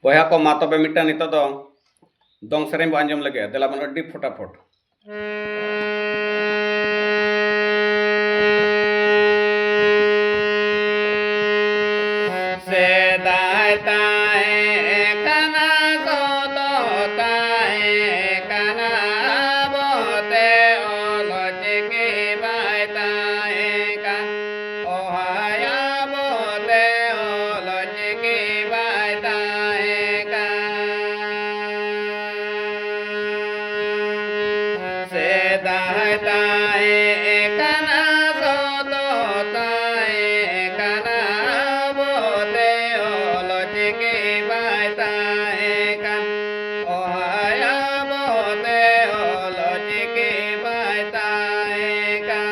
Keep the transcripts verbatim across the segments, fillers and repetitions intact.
ᱵᱚᱭᱦᱟ ᱠᱚ, ᱢᱟ ᱛᱚᱵᱮ ᱢᱤᱫᱴᱟᱝ ᱱᱤᱛᱚᱜ ᱫᱚ ᱫᱚᱝ ᱥᱮᱨᱮᱧ ᱵᱚ ᱟᱸᱡᱚᱢ ᱞᱮᱜᱮ᱾ ᱫᱮᱞᱟ ᱵᱚᱱ ᱟᱹᱰᱤ ᱯᱷᱚᱴᱟᱯᱷᱚᱴ᱾ ᱥᱮᱫᱟᱭ ᱛᱟᱦᱮᱸ ᱠᱟᱱᱟ, ᱥᱚᱛᱚ ᱛᱟᱦᱮᱸ ᱠᱟᱱᱟ, ᱟᱵᱚᱛᱮ ᱚᱞ ᱪᱤᱠᱤ ᱵᱟᱭ ᱛᱟᱦᱮᱸ ᱠᱟᱱ᱾ ᱚᱦᱟᱭ ᱟᱵᱚᱛᱮ ᱚᱞ ᱪᱤᱠᱤ ᱵᱟᱭ ᱛᱟᱦᱮᱸ ᱠᱟᱱ᱾ ᱥᱮᱫᱟᱭ ᱛᱟᱦᱮᱸ ᱠᱟᱱᱟ, ᱥᱚᱛᱚ ᱛᱟᱦᱮᱸ ᱠᱟᱱᱟ, ᱟᱵᱚᱛᱮ ᱚᱞ ᱪᱤᱠᱤ ᱵᱟᱭ ᱛᱟᱦᱮᱸ ᱠᱟᱱ᱾ ᱚᱦᱟᱭ ᱟᱵᱚᱛᱮ ᱚᱞ ᱪᱤᱠᱤ ᱵᱟᱭ ᱛᱟᱦᱮᱸ ᱠᱟᱱ᱾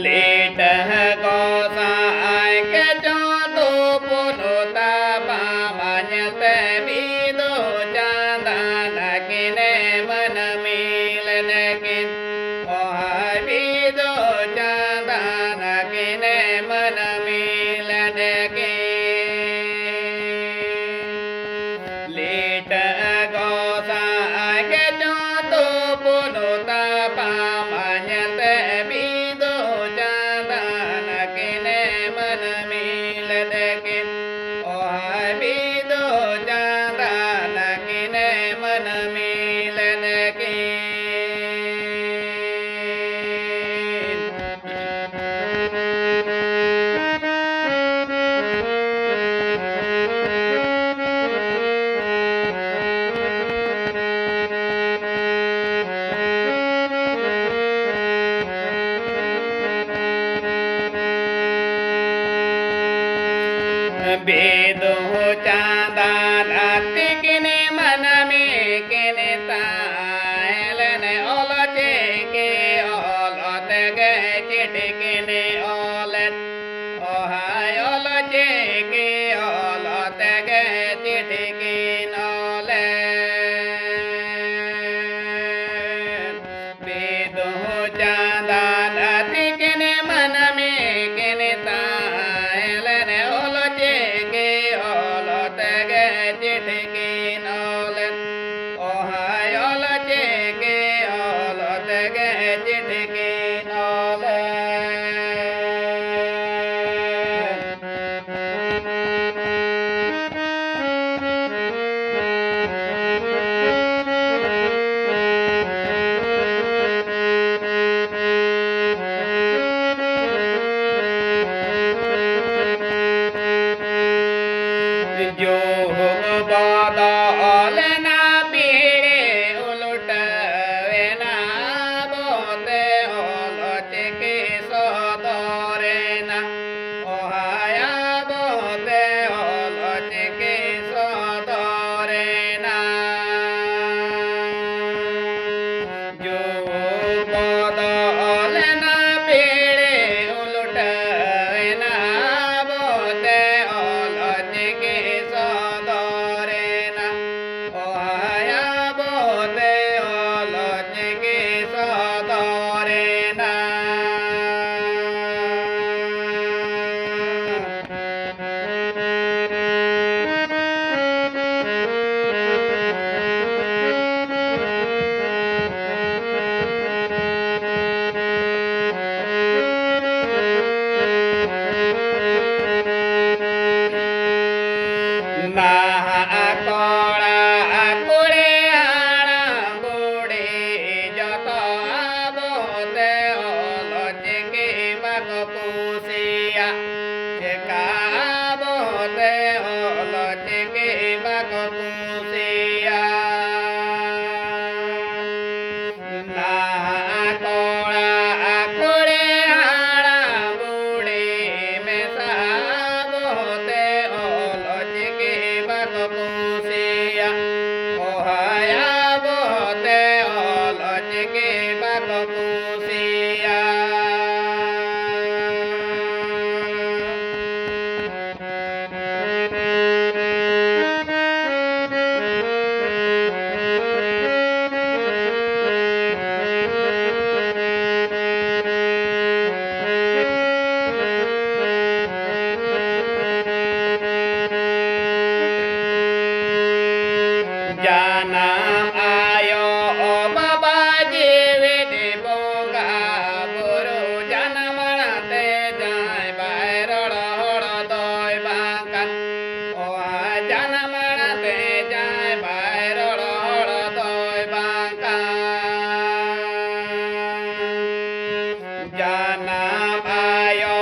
ᱞᱤᱴᱟᱹ ᱜᱚᱸᱥᱟᱭ ᱠᱮᱪᱚᱸᱫᱩ ᱯᱩᱱᱩ ᱛᱟᱯᱟᱢ ᱧᱮᱞᱛᱮ ᱵᱤᱫᱩ ᱪᱟᱸᱫᱟᱱ ᱠᱤᱱᱮ ᱢᱟᱹᱱᱢᱤ ᱞᱮᱱᱠᱤᱱ᱾ ᱚᱦᱟᱭ ᱵᱤᱫᱩ ᱪᱟᱸᱫᱟᱱ ᱠᱤᱱᱮ ᱢᱟᱹᱱᱢᱤ ᱞᱮᱱᱠᱤᱱ᱾ ᱞᱤᱴᱟᱹ ᱜᱚᱸᱥᱟᱭ ᱠᱮᱪᱚᱸᱫᱩ ᱯᱩᱱᱩ ᱛᱟᱯᱟᱢ ᱧᱮᱞᱛᱮ ᱵᱤᱫᱩ ᱪᱟᱸᱫᱟᱱ ᱠᱤᱱᱮ ᱢᱟᱹᱱᱢᱤ ᱞᱮᱱᱠᱤᱱ᱾ ᱚᱦᱟᱭ ᱵᱤᱫᱩ ᱪᱟᱸᱫᱟᱱ ᱠᱤᱱᱮ ᱢᱟᱹᱱᱢᱤ ᱞᱮᱱᱠᱤᱱ᱾ ᱵᱤᱫᱩ ᱪᱟᱸᱫᱟᱱ ᱛᱤᱠᱤᱱ ᱢᱟᱹᱱᱢᱤ ᱠᱤᱱ ᱛᱟᱦᱮᱸ ᱞᱮᱱ, ᱚᱞ ᱪᱤᱠᱤ ᱚᱞ ᱛᱮᱜᱮ ᱪᱤᱴᱷᱤ ᱠᱤᱱ ᱚᱞᱮᱫ, ᱚᱦᱟᱭ ᱚᱞ ᱪᱤᱠᱤ ᱚᱞ ᱛᱮᱜᱮ ᱪᱤᱴᱷᱤ ᱠᱤᱱ ᱚᱞᱮᱫ᱾ ᱵᱤᱫᱩ ᱪᱟᱸᱫᱟᱱ ᱛᱤᱠᱤᱱ ᱢᱟᱹᱱᱢᱤ ᱠᱤᱱ ᱛᱟᱦᱮᱸ ᱞᱮᱱ, ᱚᱞ ᱪᱤᱠᱤ ᱚᱞ ᱛᱮᱜᱮ ᱪᱤᱴᱷᱤ ᱠᱤᱱ ᱚᱞᱮᱫ, ᱚᱦᱟᱭ ᱚᱞ ᱪᱤᱠᱤ ᱚᱞ ᱛᱮᱜᱮ ᱪᱤᱴᱷᱤ ᱠᱤᱱ ᱚᱞᱮᱫ᱾ ᱡᱟᱱᱟᱢ ᱟᱭᱳ ᱵᱟᱵᱟ ᱡᱤᱣᱤ ᱵᱚᱸᱜᱟ ᱵᱩᱨᱩ, ᱡᱟᱱᱟᱢ ᱟᱲᱟᱝ ᱛᱮ ᱡᱟᱦᱟᱸᱭ ᱵᱟᱭ ᱨᱚᱲ ᱦᱚᱲ ᱫᱚᱭ ᱵᱟᱝ ᱠᱟᱱ᱾ ᱚ, ᱡᱟᱱᱟᱢ ᱟᱲᱟᱝ ᱛᱮ ᱡᱟᱦᱟᱸᱭ ᱵᱟᱭ ᱨᱚᱲ ᱦᱚᱲ ᱫᱚᱭ ᱵᱟᱝ ᱠᱟᱱ᱾ ᱡᱟᱱᱟᱢ ᱟᱭᱳ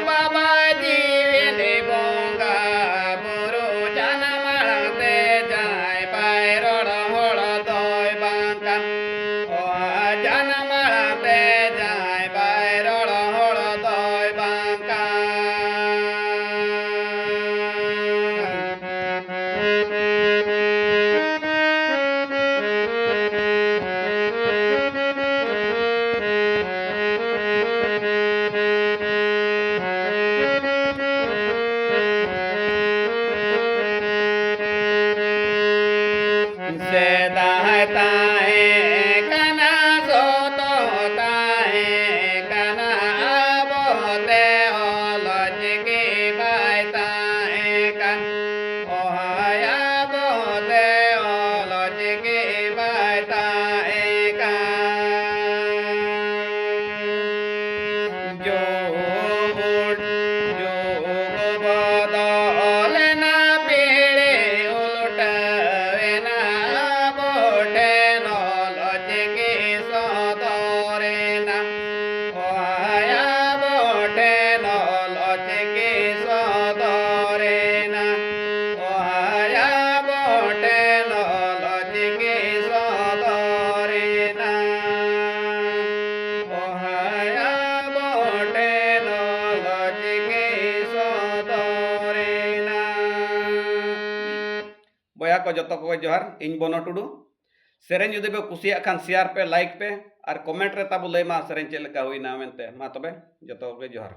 ᱵᱟᱵᱟ ᱡᱤᱣᱤ ᱵᱚᱸᱜᱟ ᱵᱩᱨᱩ, ᱡᱟᱱᱟᱢ ᱟᱲᱟᱝ ᱛᱮ ᱡᱟᱦᱟᱸᱭ ᱵᱟᱭ ᱨᱚᱲ ᱦᱚᱲ ᱫᱚᱭ ᱵᱟᱝ ᱠᱟᱱ᱾ ᱚ, ᱡᱟᱱᱟᱢ ᱟᱲᱟᱝ ᱛᱮ ᱡᱟᱦᱟᱸᱭ ᱵᱟᱭ ᱨᱚᱲ ᱦᱚᱲ ᱫᱚᱭ ᱵᱟᱝ ᱠᱟᱱ᱾ ᱥᱮᱫᱟᱭ ᱛᱟᱦᱮᱸ ᱠᱟᱱᱟ, ᱥᱚᱛᱚ ᱛᱟᱦᱮᱸ ᱠᱟᱱᱟ, ᱟᱵᱚ ᱛᱮ ᱚᱞ ᱪᱤᱠᱤ ᱵᱟᱭ ᱛᱟᱦᱮᱸ ᱠᱟᱱ᱾ ᱚᱦᱚᱭ ᱟᱵᱚ ᱛᱮ ᱚᱞ ᱪᱤᱠᱤ ᱵᱟᱭ ᱛᱟᱦᱮᱸ ᱠᱟᱱ᱾ ᱡᱩᱜᱽ ᱩᱞ-, ᱡᱩᱜᱽ ᱵᱚᱫᱚᱞᱮᱱᱟ, ᱯᱤᱲᱦᱤ ᱩᱞᱴᱟᱹᱣᱮᱱᱟ, ᱟᱵᱚ ᱴᱷᱮᱱ ᱚᱞ ᱪᱤᱠᱤ ᱥᱚᱫᱚᱨᱮᱱᱟ᱾ ᱚᱦᱚᱭ ᱟᱵᱚ ᱴᱷᱮᱱ ᱚᱞ ᱪᱤᱠᱤ ᱥᱚᱫᱚᱨᱮᱱᱟ᱾ ᱚᱦᱚᱭ ᱟᱵᱚ ᱴᱷᱮᱱ ᱚᱞ ᱪᱤᱠᱤ ᱥᱚᱫᱚᱨᱮᱱᱟ᱾ ᱚᱦᱚᱭ ᱟᱵᱚ ᱴᱷᱮᱱ ᱚᱞ ᱪᱤᱠᱤ ᱥᱚᱫᱚᱨᱮᱱᱟ᱾ ᱵᱚᱭᱦᱟ ᱠᱚ ᱡᱚᱛᱚ ᱠᱚᱜᱮ ᱡᱚᱦᱟᱨ, ᱤᱧ ᱵᱚᱱᱚ ᱴᱩᱰᱩ᱾ ᱥᱮᱨᱮᱧ ᱡᱩᱫᱤ ᱯᱮ ᱠᱩᱥᱤᱭᱟᱜ ᱠᱷᱟᱱ share ᱯᱮ, like ᱯᱮ ᱟᱨ comment ᱨᱮ ᱛᱟᱵᱚ ᱞᱟᱹᱭ ᱢᱟ ᱥᱮᱨᱮᱧ ᱪᱮᱫ ᱞᱮᱠᱟ ᱦᱩᱭᱱᱟ ᱢᱮᱱᱛᱮ᱾ ᱢᱟ ᱛᱚᱵᱮ ᱡᱚᱛᱚ ᱠᱚᱜᱮ ᱡᱚᱦᱟᱨ᱾